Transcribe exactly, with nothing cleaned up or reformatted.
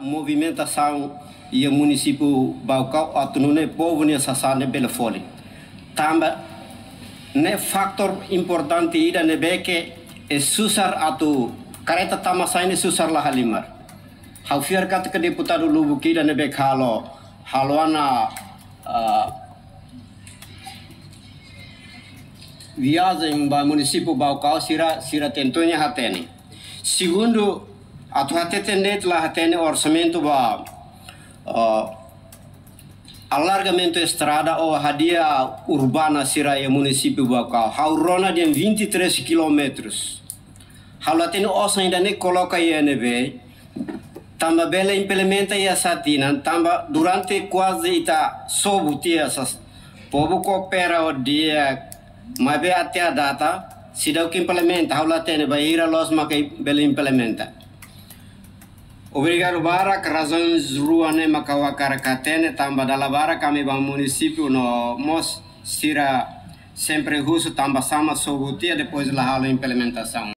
Movimentasaun iha munisípiu Baucau atu nune'e povu nia sasán ne'e bele folin. Tanba ne'e fatór importante ida ne'ebé ke susar atu karreta tama-sai ne'e susar la halimar. Ha'u fiar katak deputadu lubuk ida ne'ebé ke halo, halo ona, ah, viajen ba munisípiu Baucau sira, sira tentunya hatene. Segundu, atu hateten de'it la hatene orsamentu ba, ah, alargamentu estrada ou hadi'a urbana sira iha munisípiu Baucau. Ha'u rona dehan vinte e três quilómetros. Ha'u la hatene osan ida ne'e koloka iha ne'ebé, tanba bele implementa iha sá tinan, tanba durante kuaze ita sobu tiha sá, povu koopera ho di'ak, maibé até à data seidauk implementa, ha'u la hatene bainhira loos maka bele implementa. Obrigadu barak, razaun rua ne'e maka ha'u hakarak hatene, tanba dala barak ami ba munisípiu no mós sira sempre husu tanba sá mak sobu tiha depois la halo implementasaun.